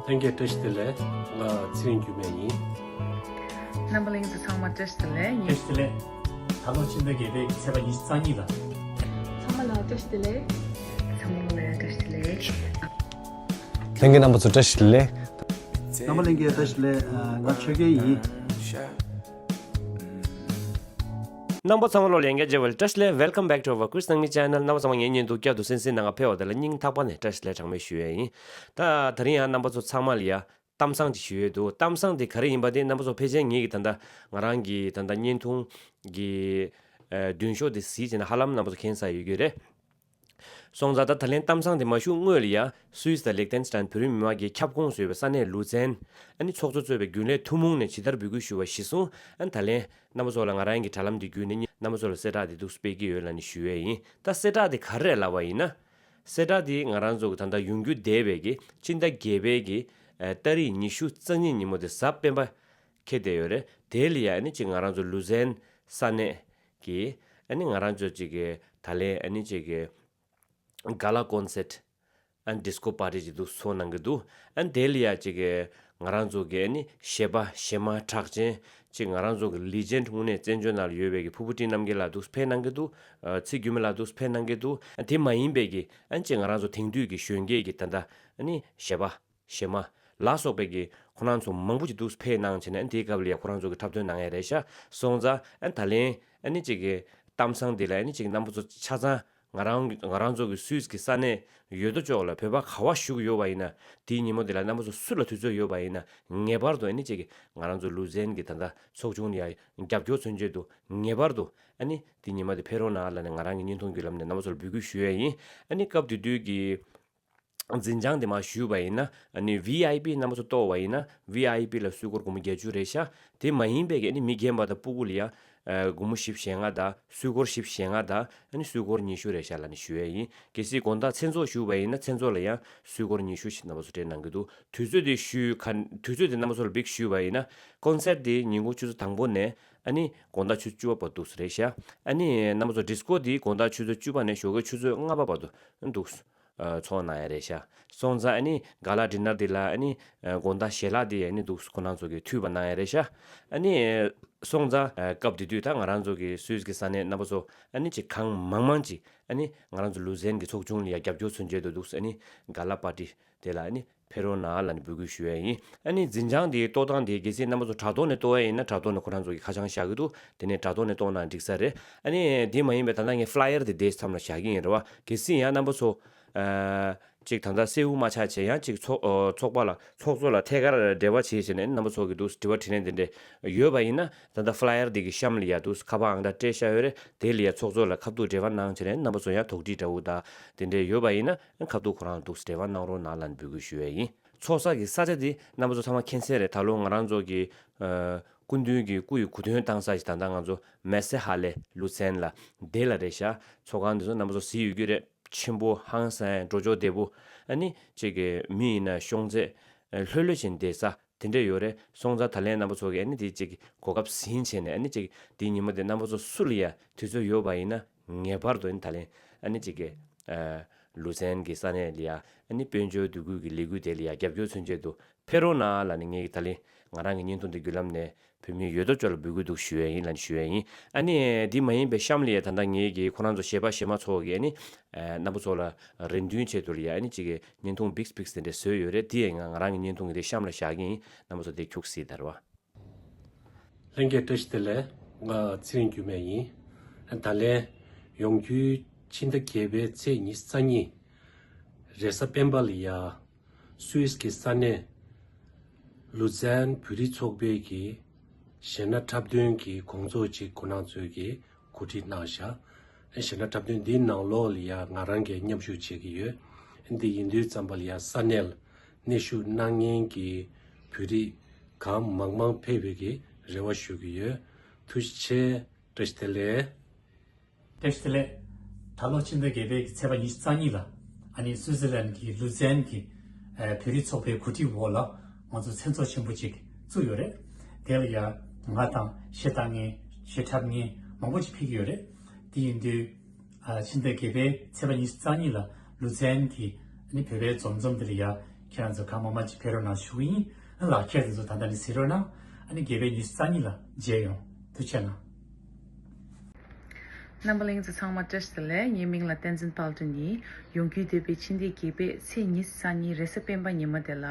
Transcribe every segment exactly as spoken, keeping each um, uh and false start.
ལྷན་རྒྱས་བཀྲ་ཤིས་བདེ་ལེགས། ང་ཚེ་རིང་འགྱུར་མེད་ཡིན། རྣམ་པ་ལྷན་རྒྱས་ཚོ་ཚང་མ་བཀྲ་ཤིས་བདེ་ལེགས། བཀྲ་ཤིས་བདེ་ལེགས། ད་ལོ་ཕྱི་ཟླ་བརྒྱད་པའི་ཚེས་པ་ཉི་ཤུ་རྩ་གཉིས་ལ། ཚང་མ་ལ་བཀྲ་ཤིས་བདེ་ལེགས། ཚང་མ་ལ་བཀྲ་ཤིས་བདེ་ལེགས། ལྷན་རྒྱས་རྣམ་པ་ཚོ་བཀྲ་ཤིས་བདེ་ལེགས། རྣམ་པ་ལྷན་རྒྱས་བཀྲ་ཤིས་བདེ་ལེགས། ང་ཆོས་རྒྱལ་ཡིན། རྣམ་པ་ཚང་མ་ལོ་ལྷན་རྒྱས་བཀྲ་ཤིས་བདེ་ལེགས། Welcome back to our Chris Nangmi channel. རྣམ་པ་ཚང་མ་ངའི་བརྙན་ཐུང་བསྐྱར་དུ་གསན་གཟིགས་གནང་ག་ཕེབས་པ་དེ་ལ་སྙིང་ཐག་པ་ནས་བཀྲ་ཤིས་བདེ་ལེགས་གྲངས་མེད་ཞུ་ཡས་ཡིན། ད་དེ་རིང་ཡང་རྣམ་པ་ཚོ་ཚང་མ་ལ་ཡ་གཏམ་བཟང་ཅིག་ཞུ་ཡས་འདུག་གཏམ་བཟང་དེ་ག་རེ་ཡིན་པ་དེ་རྣམ་པ་ཚོ་ཕལ་ཆེར་ངེད་ཀྱི་ད་ལྟ་ང་རང་གི་ད་ལྟ་བརྙན་ཐུང་གི་ཨ་མདུན་ཤོག་དེ་གཟིགས་བྱས་ན་ཧ་ལམ་རྣམ་པ་ཚོ་མཁྱེན་ས་ཡོད་ཀྱི་རེད། སོང་ཙང་ད་ད་ལན་གཏམ་བཟང་དེ་མ་ཞུ་སྔོན་ལ་ཡ་སུད་སི་དང་ལིག་ཏེན་སི་ཏན་བོད་རིགས་མི་མང་གི་ཁྱབ་ཁོངས་སུ་ཡོད་པའི་ས་གནས་ལུ་ཛན་ཨ་ནི་ཚོགས་གཙོ་གཙོས་པའི་རྒྱུན་ལས་ཐུན་མོང་ནས་ཇི་ལྟར་འབོད་སྐུལ་ཞུ་བ་གཞིར་བཟུང་ཨ་ནི་ད་ལན་རྣམ་པ་ཚོ་ལ་ང་རང་གི་དྲ་ལམ་འདི་བརྒྱུད་ནས་རྣམ་པ་ཚོ་ལ་གསལ་བསྒྲགས་འདི་འདུག་སྤེལ་གྱི་ཡོད་ལབ་ནས་ཞུ་ཡས་ཡིན། ད་གསལ་བསྒྲགས་འདི་ག་རེ་རེད་ལབ་པ་ཡིན་ན། གསལ་བསྒྲགས་འདི་ང་རང་ཚོ་གི་ད་ལྟ་ཡོང་རྒྱུ་བསྡད་པའི་གི་ཕྱི་ཟླ་བརྒྱད་པའི་གི་ཨ་ཏ་རིག་ཉི་ཤུ་རྩ་གཉིས་ཉིན་མོ་དེ་གཟའ་སྤེན་པ་འཁེལ་བསྡད་ཡོད་རེད། དེ་ལ་ཡ་ཨ་ནི་ཅིག་ང་རང་ཚོ་ལུ་ཛན་ས་གནས་ཀྱི་ཨ་ནི་ང་རང་ཚོ་ཅིག་གི་ད་ལན་ཨ་ནི་ཅིག་གི་ག་ལ་ཀོན་སེར་ཊི་ཨ་ནི་ཌི་སི་ཀོ་པར་ཊི་ཅིག་འདུག་ཚོགས་གནང་གི་འདུག་ཨ་ནི་དེ་ལ་ཡ་ཅིག་གི་ང་རང་ཚོ་གི་ཨ་ནི་གཞས་པ་གཞས་མ་གྲགས་ཅན་ཅིག་ང་རང་ཚོ་གི་ལི་ཇེན་ཌི་དངོས་གནས་བཙན་བྱོལ་ནང་ལ་ཡོད་པའི་གི་ཕུར་བུ་བཀྲིས་རྣམ་རྒྱལ་ལགས་འདུག་ཕེབས་གནང་གི་འདུག་ཨ་ཚེ་འགྱུར་མེད་ལགས་འདུག་ཕེབས་གནང་གི་འདུག་ཨ་དེ་མ་ཡིན་པའི་གི་ཨ་ནི་ཅིག་ང་རང་ཚོ་དེང་དུས་ཀྱི་གཞོན་སྐྱེས་ཀྱི་ད་ལྟ་ཨ་ནི་གཞས་པ་གཞས་མ་ལ་སོགས་པའི་གི་ཁོ་རང་ཚོ་མང་པོ་ཅིག་འདུག་ཕེབས་གནང་བྱས་ནས་ཨ་ནི་དེའི་སྐབས་ལ་ཡ་ཁོ་རང་ཚོ་གི་འཁྲབ་སྟོན་གནང་ཡ་རེད་ཤག་སོང་ཙང་ཨ་ནི་ད་ལན་ཨ་ནི་ཅིག་གི་གཏམ་བཟང་འདི་ལ་ཨ་ནི་ཅིག་རྣམ་པ་ཚོ་ཆ་ཚང་ང་རང་ང་རང་ཚོ་གི་སུད་སི་གི་ས་གནས་ཡོད་དོ་ཅོག་ལ་བོད་པ་ག་བ་བཞུགས་ཡོད་པ་ཡིན་ན་དེའི་ཉིན་མོ་དེ་ལ་རྣམ་པ་ཚོ་སུ་ལ་དུས་ཚོད་ཡོད་པ་ཡིན་ན་ངེས་པར་དུ་ཨ་ནི་ཅིག་གི་ང་རང་ཚོ་ལུ་ཛན་གི་ད་ལྟ་ཚོགས་ཆུང་ལ་ཡ་རྒྱབ་སྐྱོར་མཚོན་ཆེད་དུ་ངེས་པར་དུ་ཨ་ནི་དེ་ཉིན་མ་དེ་ཕེབས་རོགས་གནང་ལབ་ནས་ང་རང་གི་བརྙན་ཐུང་བརྒྱུད་ལམ་ནས་རྣམ་པ་ཚོ་ལ་འབོད་སྐུལ་ཞུ་ཡ་ཡིན། ཨ་ནི་སྐབས་དེ་དུས་ཀྱི་འཛིན་བྱང་དེ་མར་ཞུས་པ་ཡིན་ན་ཨ་ནི་ཝི་ཨའི་པི་རྣམ་པ་ཚོ་གཏོགས་པ་ཡིན་ན་ཝི་ཨའི་པི་ལ་སུད་སྒོར་སྒོར་མོ་བརྒྱད་ཅུ་རེད་ཤག་དེ་མ་ཡིན་པའི་གི་ཨ་ནི་མི་རྒན་པ་དང་སྤུ་གུ་ལ་ཡ་ཨ་སྒོར་མོ་བཞི་བཅུ་ཞེ་ལྔ་དང་སུད་སྒོར་བཞི་བཅུ་ཞེ་ལྔ་དང་ཨ་ནི་སུད་སྒོར་ཉི་ཤུ་རེད་ཤག་ལབ་ནས་ཞུ་ཡ་ཡིན། གལ་སྲིད་དགོང་དག་མཚན་ཚོགས་ཞུས་པ་ཡིན་ན་མཚན་ཚོགས་ལ་ཡང་སུད་སྒོར་ཉི་ཤུ་ཞིག་རྣམ་པ་ཚོ་སྤྲད་གནང་གི་འདུག་དུས་ཚོད་དེ་ཞུས་ག་དུས་ཚོད་དེ་རྣམ་པ་ཚོ་ལ་བིག་ཞུས་པ་ཡིན་ན་ཀོན་སེར་ཊི་དེ་ཉིན་གུང་ཆུ་ཚོད་དང་པོ་ནས་ཨ་ནི་དགོང་དག་ཆུ་ཚོད་བཅུ་པ་བར་འདུག་སེ་རེད་ཤག་ཨ་ནི་རྣམ་པ་ཚོ་ཌི་སི་ཀོ་དེ་དགོང་དག་ཆུ་ཚོད་བཅུ་པ་ནས་ཞོགས་ཀའི་ཆུ་ཚོད་ལྔ་པ་བར་དུ་འདུག་ཚོགས་གནང་ཡ་རེད་ཤག་སོང་ཙང་ཨ་ནི་ག་ལ་ཌི་ནར་དེ་ལ་ཨ་ནི་དགོང་དག་ཞལ་ལག་དེ་ཨ་ནི་འདུག་ཁོ་རང་ཚོ་གི་འཐུས་པ་གནང་ཡ་རེད་ཤག་ཨ་ནི་སོང་ཙང་སྐབས་དེ་དུས་ད་ང་རང་ཚོ་གི་སུད་སི་གི་ས་གནས་རྣམ་པ་ཚོ་ཨ་ནི་ཅིག་གང་མང་མང་ཅིག་ཨ་ནི་ང་རང་ཚོ་ལུ་ཛན་གི་ཚོགས་ཆུང་ལ་ཡ་རྒྱབ་སྐྱོར་མཚོན་ཆེད་དུ་འདུག་ཨ་ནི་ག་ལ་པར་ཊི་དེ་ལ་ཨ་ནི་ཕེབས་རོགས་གནང་ལབ་ནས་འབོད་སྐུལ་ཞུ་ཡ་ཡིན། ཨ་ནི་འཛིན་བྱང་དེའི་གཏོང་སྟངས་དེ་གལ་སྲིད་རྣམ་པ་ཚོ་དྲ་ཐོག་ནས་གཏོང་ཡ་ཡིན་ན་དྲ་ཐོག་ནས་ཁོ་རང་ཚོ་གི་ཁ་བྱང་བཞག་གི་འདུག་དེ་ནས་དྲ་ཐོག་ནས་གཏོང་ན་འགྲིག་ས་རེད། ཨ་ནི་དེ་མ་ཡིན་པའི་ད་ལྟ་ངས་ཕི་ལ་ཡར་དེ་དེའི་མཚམས་ལ་བཞག་གི་ཡིན་རེད་བ། གལ་སྲིད་ཡང་རྣམ་པ་ཚོ་ཨ་ཅིག་ད་ལྟ་གསལ་པོ་མ་ཆགས་བྱས་ཡང་ཅིག་ཚོགས་ཨ་ཚོགས་པ་ལ་ཚོགས་གཙོ་ལ་ཐད་ཀར་འབྲེལ་བ་བྱས་བྱས་ནས་རྣམ་པ་ཚོ་གི་འདུག་དྲི་བ་དྲིས་ལན་དེ་འདྲས་ཡོད་པ་ཡིན་ན་ད་ལྟ་ཕི་ལ་ཡར་དེ་གི་གཤམ་ལ་ཡ་འདུག་ཁ་པར་ཨང་གྲངས་སྤྲད་བཞག་ཡོད་རེད། དེ་ལ་ཡ་ཚོགས་གཙོ་ལ་ཁ་ཐུག་འབྲེལ་བ་གནང་བྱས་ནས་རྣམ་པ་ཚོ་ཡང་དོགས་འདྲི་འདྲ་བོ་དང་དེ་འདྲས་ཡོད་པ་ཡིན་ན་ཁ་ཐུག་ཁོ་རང་འདུག་འབྲེལ་བ་གནང་རོགས་གནང་ལབ་ནས་འབོད་སྐུལ་ཞུ་ཡས་ཡིན། ཚོགས་ས་གི་ས་ཆ་འདི་རྣམ་པ་ཚོ་ཚང་མ་མཁྱེན་གསལ་རེད། ད་ལོ་ང་རང་ཚོ་གི་ཨ་སྐུ་མདུན་གྱི་སྐུ་ཡི་གོ་སྟོན་བཏང་ས་ཞིག་ད་ལྟ་ང་ཚོ་མེ་སེ་ཧ་ལེ་ལུ་ཛན་ལ་དེ་ལ་རེད་ཤག་ཚོགས་ཁང་འདི་ཚོ་རྣམ་པ་ཚོ་གཟིགས་ཡོད་ཀྱི་རེད། ཆེན་པོ་ཧང་སང་འགྲོ་ཕྱོགས་བདེ་པོ། ཨ་ནི་ཅིག་གི་མི་ཡིན་ན་ཤོང་ཚད་ལྷོད་ལྷོད་བྱས་བསྡད་ས་དེ་འདྲས་ཡོད་རེད། སོང་ཙང་ད་ལན་རྣམ་པ་ཚོ་གི་ཨ་ནི་དེ་ཅིག་གོ་སྐབས་ཟིན་བྱས་ནས་ཨ་ནི་ཅིག་དེའི་ཉིན་མོ་དེ་རྣམ་པ་ཚོ་སུ་ལ་ཡ་དུས་ཚོད་ཡོད་པ་ཡིན་ན་ངེས་པར་དུ་ཨ་ནི་ད་ལན་ཨ་ནི་ཅིག་གི་ཨ་ལུ་ཛན་གི་ས་གནས་ལ་ཡ་ཨ་ནི་དཔལ་འབྱོར་འདུ་འགོད་ཀྱི་ལས་འགུལ་དེ་ལ་ཡ་རྒྱབ་སྐྱོར་མཚོན་ཆེད་དུ་ཕེབས་རོགས་གནང་ལབ་ནས་ངས་ད་ལན་ང་རང་གི་བརྙན་ཐུང་དེ་བརྒྱུད་ལམ་ནས་བོད་མི་ཡོད་དོ་ཅོག་ལ་འབོད་སྐུལ་འདུག་ཞུ་ཡས་ཡིན་ལབ་ནས་ཞུ་ཡས་ཡིན། ཨ་ནི་འདི་མ་ཡིན་པའི་གཤམ་ལ་ཡ་ད་ལྟ་ངེད་ཀྱི་ཁོ་རང་ཚོ་གཞས་པ་གཞས་མ་ཚོ་གི་ཨ་ནི་ཨ་རྣམ་པ་ཚོ་ལ་རེ་འདུན་ཆེད་དུ་ལ་ཡ་ཨ་ནི་གཅིག་གི་བརྙན་ཐུང་བིགས་བིགས་དེ་འདྲ་བཟོས་ཡོད་རེད། དེ་ཡང་ང་ང་རང་གི་བརྙན་ཐུང་གི་དེ་གཤམ་ལ་བཞག་གི་ཡིན། རྣམ་པ་ཚོ་དེ་ཁྱུག་གཟིགས་དར་བ། ལྷན་རྒྱས་བཀྲ་ཤིས་བདེ་ལེགས། ང་ཚེ་རིང་འགྱུར་མེད་ཡིན། ད་ལན་ཡོང་རྒྱུའི་ཕྱི་ཟླ་བརྒྱད་པའི་ཚེས་ཉི་ཤུ་རྩ་གཉིས་རེས་གཟའ་སྤེན་པ་ལ་ཡ་སུད་སི་གི་ས་གནས་ལུ་ཛན་བོད་རིགས་ཚོགས་པའི་གི་གཞས་སྣ་འཁྲབ་སྟོན་གྱི་དགོང་ཚོགས་ཅིག་ཁོ་རང་ཚོས་ཀྱི་གོ་སྒྲིག་གནང་བཞག་གཞས་སྣ་འཁྲབ་སྟོན་འདིའི་ནང་ལོགས་ལ་ཡ་ང་རང་གིས་མཉམ་ཞུགས་བྱེད་ཀྱི་ཡོད། འདི་ཡིན་དུས་ཙམ་པ་ལ་ཡ་ས་གནས་ལ་གནས་བཞུགས་གནང་མཁན་གྱི་བོད་རིགས་གང་མང་མང་ཕེབས་པའི་གི་རེ་བ་ཞུ་གི་ཡོད། ཐུགས་རྗེ་ཆེ། བཀྲ་ཤིས་བདེ་ལེགས། བཀྲ་ཤིས་བདེ་ལེགས། ད་ལོ་ཕྱི་ཟླ་བརྒྱད་པའི་ཚེས་པ་ཉི་ཤུ་རྩ་གཉིས་ལ་ཨ་ནི་སུའི་ཙི་ལན་གྱི་ལུ་ཛན་གྱི་ཨ་བོད་རིགས་ཚོགས་པའི་གོ་སྒྲིག་འོག་ལ་ང་ཚོ་མཚན་ཚོགས་ཆེན་པོ་ཅིག་བཙུགས་ཡོད་རེད། དེ་ལ་ཡ་ང་དང་གཞས་བཏང་མཁན་གཞས་འཁྲབ་མཁན་མང་པོ་ཅིག་ཕེབས་ཀྱི་ཡོད་རེད། དེ་ཡིན་དུས་ཨ་ཕྱི་ཟླ་བརྒྱད་པའི་ཚེས་པ་ཉི་ཤུ་རྩ་གཉིས་ལ་ལུ་ཛན་གྱི་ཨ་ནི་བོད་པའི་འཛོམས་འཛོམས་དེ་ལ་ཡ་ ཁྱེད་རང་ཚོ་གང་མང་མང་ཅིག་ཕེབས་རོགས་གནང་ཞུ་གི་ཡིན། ལགས་ཁྱེད་རང་ཚོ་ད་ལྟ་ནས་གཟིགས་རོགས་གནང་། ཨ་ནི་རྒྱལ་པོའི་ཉི་ཤུ་རྩ་གཉིས་ལ་མཇལ་ཡོང་། ཐུགས་རྗེ་གནང་། རྣམ་པ་ལྷན་རྒྱས་ཚོ་ཚང་མ་བཀྲ་ཤིས་བདེ་ལེགས། ངའི་མིང་ལ་བསྟན་འཛིན་དཔལ་སྒྲོན་ཡིན། ཡོང་རྒྱུ་འདོད་པའི་ཕྱི་ཟླ་བརྒྱད་པའི་ཚེས་ཉི་ཤུ་རྩ་གཉིས་རེས་གཟའ་སྤེན་པ་ཉིན་མོ་དེ་ལ་ཨ་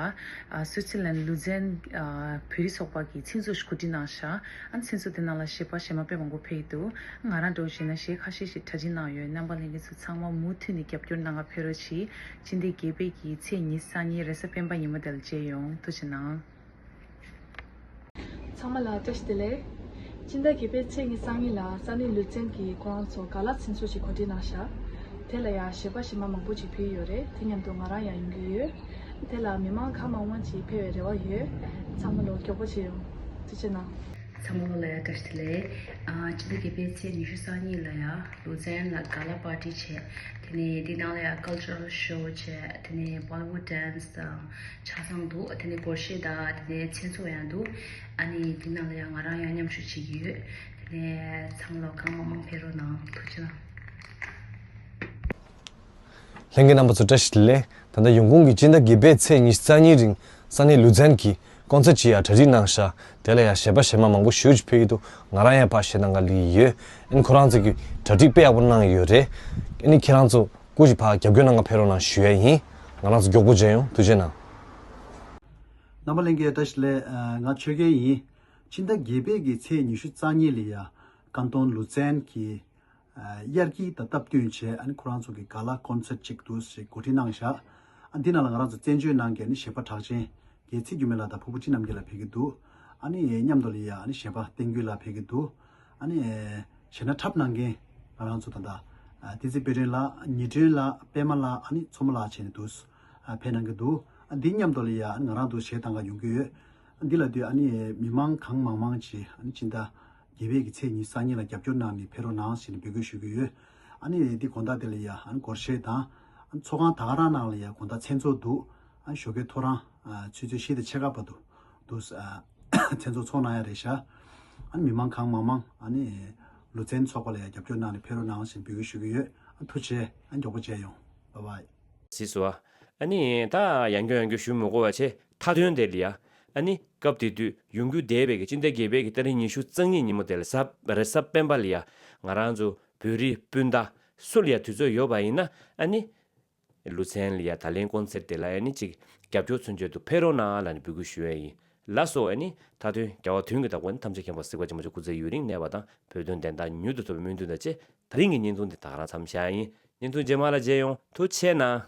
སུའི་ཙི་ལན་ལུ་ཛན་ཨ་བོད་རིགས་ཚོགས་པ་གི་མཚན་ཚོགས་ཤིག་གོ་སྒྲིག་གནང་ཤག་ཨ་མཚན་ཚོགས་དེ་ནང་ལ་གཞས་པ་གཞས་མ་དཔེ་མང་པོ་ཕེབས་ཀྱི་འདུག་ང་རང་འདྲ་བོ་བྱས་ན་གཞས་ཁ་ཤས་ཤིག་གྲ་སྒྲིག་གནང་ཡོད། རྣམ་པ་ལྷན་རྒྱས་ཚོ་ཚང་མ་མུ་མཐུད་ནས་རྒྱབ་སྐྱོར་གནང་ག་ཕེབས་རོགས་གྱིས། ཕྱི་ཟླ་བརྒྱད་པའི་གི་ཚེས་ཉི་ཤུ་རྩ་གཉིས་རེས་གཟའ་སྤེན་པ་ཉིན་མོ་དེ་ལ་མཇལ་ཡོང་། ཐུགས་རྗེ་གནང་། ཚང་མ་ལ་བཀྲ་ཤིས་བདེ་ལེགས། སྤྱི་ཟླ་བརྒྱད་པའི་ཚེས་ཉི་ཤུ་རྩ་གཉིས་ལ་ས་གནས་ལུ་ཙན་གྱི་ཁོ་རང་ཚོ་ག་ལ་མཚན་ཚོགས་ཤིག་གོ་སྒྲིག་གནང་ཤག་དེ་ལ་ཡང་གཞས་པ་གཞས་མ་མང་པོ་ཅིག་ཕེབས་ཡོད་རེད། དེ་མཉམ་དུ་ང་རང་ཡང་ཡོང་གི་ཡོད། དེ་ལ་མི་མང་གང་མང་མང་ཅིག་ཕེབས་པའི་རེ་བ་ཡོད། ཚང་མ་ལ་མགྱོགས་པོ་བྱེད་ཡོང་། ཐུགས་རྗེ་གནང་། ཚང་མ་ལ་ཡང་བཀྲ་ཤིས་བདེ་ལེགས། ཨ་སྤྱི་ཟླ་བརྒྱད་པའི་ཚེས་ཉི་ཤུ་རྩ་གཉིས་ལ་ཡང་ལུ་ཙན་ལ་ག་ལ་པར་ཊི་བྱས། དེ་ནས་འདི་ནང་ལ་ཡང་ཀལ་ཅར་ཤོ་བྱས། དེ་ནས་བོ་ལི་ཝུཌ་ཌན་སི་དང་ཆ་ཚང་འདུག་དེ་ནས་སྒོར་གཞས་དང་དེ་ནས་མཚན་ཚོགས་ཡང་འདུག་ཨ་ནི་འདི་ནང་ལ་ཡང་ང་རང་ཡང་མཉམ་ཞུགས་བྱེད་ཀྱི་ཡོད། དེ་ནས་ཚང་མ་ལ་གང་མང་མང་ཕེབས་རོགས་གནང་། ཐུགས་རྗེ་གནང་། ལྷན་རྒྱས་རྣམ་པ་ཚོ་བཀྲ་ཤིས་བདེ་ལེགས། ད་ལྟ་ཡོང་ཁུངས་ཀྱི་སྤྱི་ཟླ་བརྒྱད་པའི་ཚེས་ཉི་ཤུ་རྩ་གཉིས་རིང་ས་གནས་ལུ་ཛན་གྱི་ཀོན་སར་ཊི་ཅིག་ཡང་གྲ་སྒྲིག་གནང་ཤག་དེ་ལ་ཡང་གཞས་པ་གཞས་མ་མང་པོ་ཞེ་པོ་ཅིག་ཕེབས་ཀྱི་འདུག་ང་རང་ཡང་ཕར་གཞས་གཏང་ག་སླེབས་ཀྱི་ཡོད། ཨ་ནི་ཁོ་རང་ཚོ་གིས་གྲ་སྒྲིག་དཔེ་ཡག་པོ་གནང་ཡོད་རེད། ཨ་ནི་ཁྱེད་རང་ཚོ་སྐུ་མཁྱེན་ཕར་རྒྱབ་སྐྱོར་གནང་ག་ཕེབས་རོགས་གནང་ཞུ་ཡ་ཡིན། ང་རང་ཚོ་མགྱོགས་པོ་མཇལ་ཡོང་། ཐུགས་རྗེ་གནང་། རྣམ་པ་ལྷན་རྒྱས་བཀྲ་ཤིས་བདེ་ལེགས། ང་ཆོས་རྒྱལ་ཡིན། སྤྱི་ཟླ་བརྒྱད་པའི་གི་ཚེས་ཉི་ཤུ་རྩ་གཉིས་ལ་ཡ་ཀན་ཊོན་ལུ་ཙན་གྱི་དབྱར་སྐྱིད་དང་སྟབས་བསྟུན་བྱས་ཨ་ནི་ཁོ་རང་ཚོ་གི་ག་ལ་ཀོན་སར་ཊི་ཅིག་འདུག་ཞེས་གོ་སྒྲིག་གནང་ཤག་ཨ་འདི་ནང་ལ་ང་རང་ཚོ་བཙན་བྱོལ་ནང་གི་ཨ་ནི་གཞས་པ་གྲགས་ཅན་རྒྱལ་ཚེ་འགྱུར་མེད་ལགས་དང་ཕུར་བུ་ཁྲི་རྣམ་རྒྱལ་ལགས་ཕེབས་ཀྱི་འདུག་ཨ་ནི་མཉམ་དུ་ལ་ཡ་ཨ་ནི་གཞས་པ་བསྟན་རྒྱུན་ལགས་ཕེབས་ཀྱི་འདུག་ཨ་ནི་གཞས་སྣ་འཁྲབ་གནང་མཁན་ང་རང་ཚོ་ད་ལྟ་བསྟན་འཛིན་དཔལ་སྒྲོན་ལགས། ཉི་སྒྲོན་ལགས། པད་མ་ལགས། ཨ་ནི་མཚོ་མོ་ལགས་བྱས་ནས་འདུག་ཕེབས་གནང་གི་འདུག་ཨ་འདི་མཉམ་དུ་ལ་ཡ་ཨ་ནི་ང་རང་ཚོ་གཞས་གཏང་ག་ཡོང་གི་ཡོད། འདི་ལ་དུས་ཨ་ནི་མི་མང་གང་མང་མང་ཅིག་ཨ་ནི་སྤྱི་ཟླ་བརྒྱད་པའི་གི་ཚེས་ཉི་ཤུ་རྩ་གཉིས་ལ་རྒྱབ་སྐྱོར་གནང་ནས་ཕེབས་རོགས་གནང་ཞེས་ནས་འབོད་སྐུལ་ཞུ་གི་ཡོད། ཨ་ནི་འདི་དགོང་དག་དེ་ལ་ཡ་ཨ་ནི་སྒོར་གཞས་དང་ཨ་ནི་ཚོགས་ཁང་ད་ག་རང་ནང་ལ་ཡ་དགོང་དག་མཚན་ཚོགས་འདུག་ཨ་ནི་ཞོགས་ཀའི་ཐོ་རངས་ཨ་ཆུ་ཚོད་བཞི་དང་ཕྱེད་ཀ་བར་དུ་འདུག་ཨ་མཚན་ཚོགས་ཚོགས་གནང་ཡ་རེད་ཤག་ཨ་ནི་མི་མང་གང་མང་མང་ཨ་ནི་ལུ་ཙན་ཚོགས་པ་ལ་ཡ་རྒྱབ་སྐྱོར་གནང་ནས་ཕེབས་རོགས་གནང་ཞེས་འབོད་སྐུལ་ཞུ་གི་ཡོད། ཨ་ཐུགས་རྗེ་ཆེ། ཨ་མགྱོགས་པོ་མཇལ་ཡོང་། བྷའི་བྷའི། གཟིགས་སོ། ཨ་ནི་ད་ཡང་བསྐྱར་ཡང་བསྐྱར་ཞུ་མི་དགོས་པ་བྱས། མཐའ་དོན་དེ་ལ་ཡ། ཨ་ནི་སྐབས་དེ་དུས་ཡོང་རྒྱུ་འདས་པའི་གི་སྤྱི་ཟླ་བརྒྱད་པའི་གི་ཏ་རིག་ཉི་ཤུ་རྩ་གཉིས་ཉིན་མོ་དེ་ལ་གཟའ་རེས་གཟའ་སྤེན་པ་ལ་ཡ། ང་རང་ཚོ་བོད་རིགས་སྤུན་ཟླ་སུ་ལ་ཡ་དུས་ཚོད་ཡོད་པ་ཡིན་ན་ཨ་ནི། ལུ་ཙན་ལ་ཡ་ད་ལན་ཀོན་སར་ཊི་དེ་ལ་ཨ་ནི་ཅིག་རྒྱབ་སྐྱོར་མཚོན་ཆེད་དུ་ཕེབས་རོགས་གནང་ལབ་ནས་འབོད་སྐུལ་ཞུ་ཡ་ཡིན། ལགས་སོ། ཨ་ནི་མཐའ་དོན་རྒྱལ་བ་དོན་གྱི་བདག་པོ་ནི་ཐམས་ཅད་མཁྱེན་པ་གཟིགས་པ་ཇི་མ་ཇི་སྐུ་ཚེ་ཡུན་རིང་གནས་པ་དང་བོད་དོན་བདེན་མཐའ་མྱུར་དུ་ཐོབ་པའི་སྨོན་འདུན་དང་བཅས་ད་རིང་གི་བརྙན་ཐུང་འདི་ད་ག་རང་མཚམས་བཞག་ཡིན། བརྙན་ཐུང་རྗེས་མ་ལ་མཇལ་ཡོང་། ཐུགས་རྗེ་གནང་།